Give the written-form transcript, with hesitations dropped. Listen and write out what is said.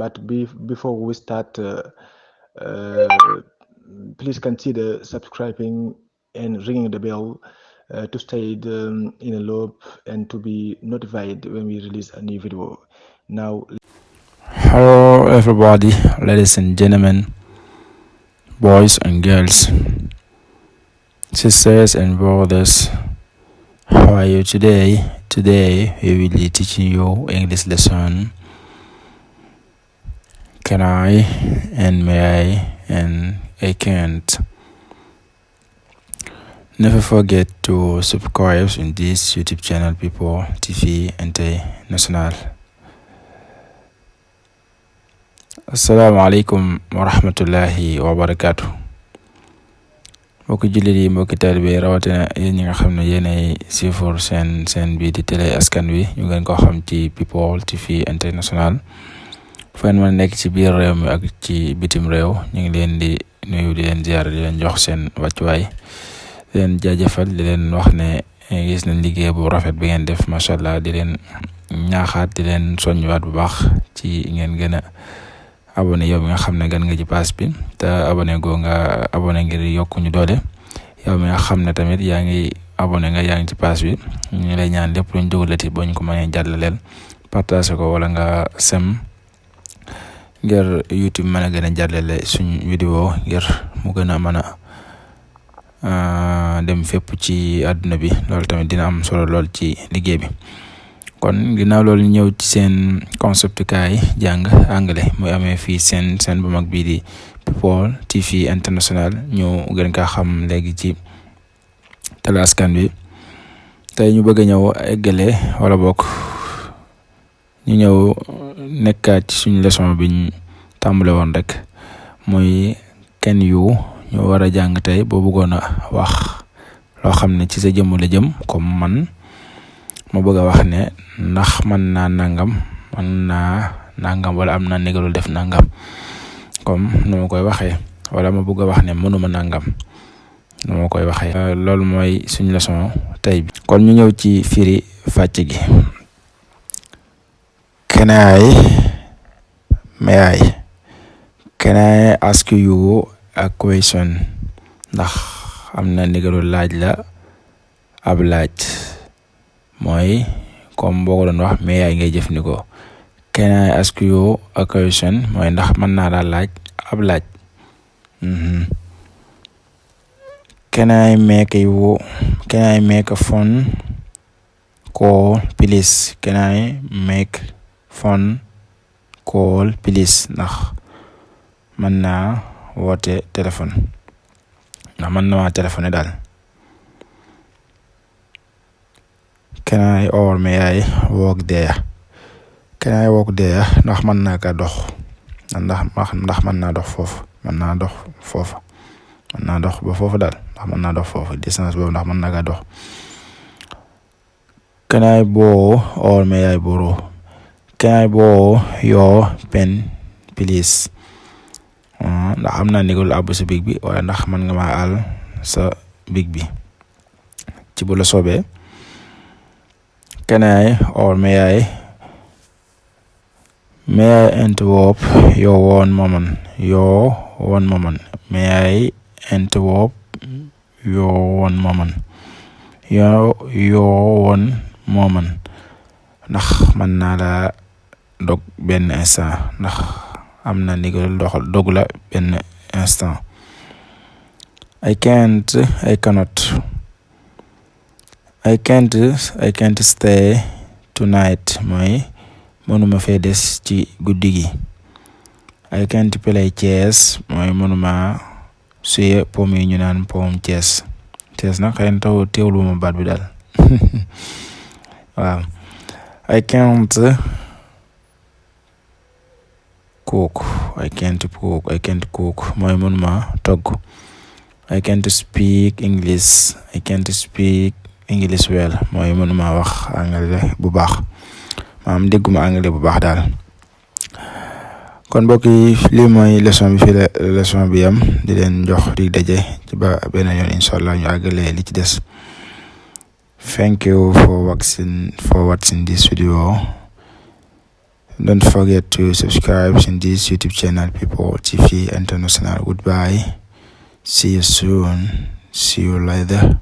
But before we start, please consider subscribing and ringing the bell to stay in a loop and to be notified when we release a new video. Now, hello everybody, ladies and gentlemen, boys and girls, sisters and brothers. How are you today? Today we will be teaching you English lesson. Can I and may I and I can't. Never forget to subscribe in this YouTube channel, People TV International. Assalamualaikum warahmatullahi wabarakatuh. Mbokki jullit yi, mbokki taalibe rawatina yéen ñi nga xam ne yéenay siifur seen bi di télé askan wi ñu ngeen ko xam ci People TV International. fu ngeen mën a nekk ci biir réew mi ak ci bitim réew ñu ngi leen di nuyu di leen ziar di leen jox seen wàccuwaay di leen jaajëfal di leen wax ne gis nañ liggéey bu rafet bi ngeen def macha allah di leen ñaaxaat di leen soññuwaat bu baax ci ngeen gën a abonné yow mi nga xam ne gan nga ci page bi te abonné goo nga abonné ngir yokku ñu doole yow mi nga xam ne tamit yaa ngi abonné nga yaa ngi ci page bi ñu lay ñaan lépp luñ dugalati boo ñu ko mënee jàllaleel partage ko wala nga sem ngir YouTube mën a gën a jàllale suñ vidéo ngir mu gën a mën a dem fépp ci àdduna bi loolu tamit dina am solo lool ci liggéey bi. kon ginnaaw loolu ñëw ci seen concept Kaay jàng anglais muy amee fii seen bu mag bii di People TV International ñu gën kaa xam léegi ci télé askan bi. tey ñu bëgg a ñëw eggale wala bokk ñu ñëw nekkaat ci suñu leçon bi ñu tàmbale woon rek muy can you ñu war a jàng tey boo bëggoon a wax loo xam ne ci sa jëmm la jëm comme man ma bëgg a wax ne ndax mën naa nangam wala am na ndigalul def nangam comme nu ma koy waxee wala ma bëgg a wax ne mënuma nangam nu ma koy waxee. loolu mooy suñu leçon tey bi. kon ñu ñëw ci firi fàcc gi. Can I ask you a question? ndax am na ndigalul laaj la ab laaj mooy comme boo ko doon wax mais yaay ngay jëfandikoo. Can I ask you a question mooy ndax mën naa laa laaj ab laaj. Can I make a phone call please? Can I make phone call please? ndax mën naa woote téléphone ndax mën na maa téléphoné daal. Can I or may I walk there? Can I walk there? ndax mën naa ka dox ndax mën naa dox foofu mën naa dox foofu mën naa dox ba foofu daal ndax mën naa dox foofu distance boobu ndax mën naa ka dox. Can I borrow or may I borrow? Can I borrow your pen please? ndax am naa ndigal àbb sa big bi wala ndax mën nga maa àll sa big bi ci bu la soobee. Can I or may I interrupt your one moment? May I interrupt your one moment? Your one moment. ndax mën naa la dog benn instant ndax am na ndigal dog la benn instant. I can't stay tonight mooy mënuma fee des ci guddi gi. I can't play chess mooy mënuma suye pom yi ñu naan pom chess nag xëy na teewlu ma baat bi daal waaw. I can't cook mooy mënuma togg. I can't speak English well mooy mënuma wax anglais bu baax maanaam dégguma anglais bu baax daal. kon mbokk yi lii mooy leçon bi fii la leçon bi yam di leen jox di daje ci ba beneen yoon incha allah ñu àggale li ci des. Thank you for watching this video. Don't forget to subscribe in this YouTube channel, People TV International. Goodbye. See you soon. See you later.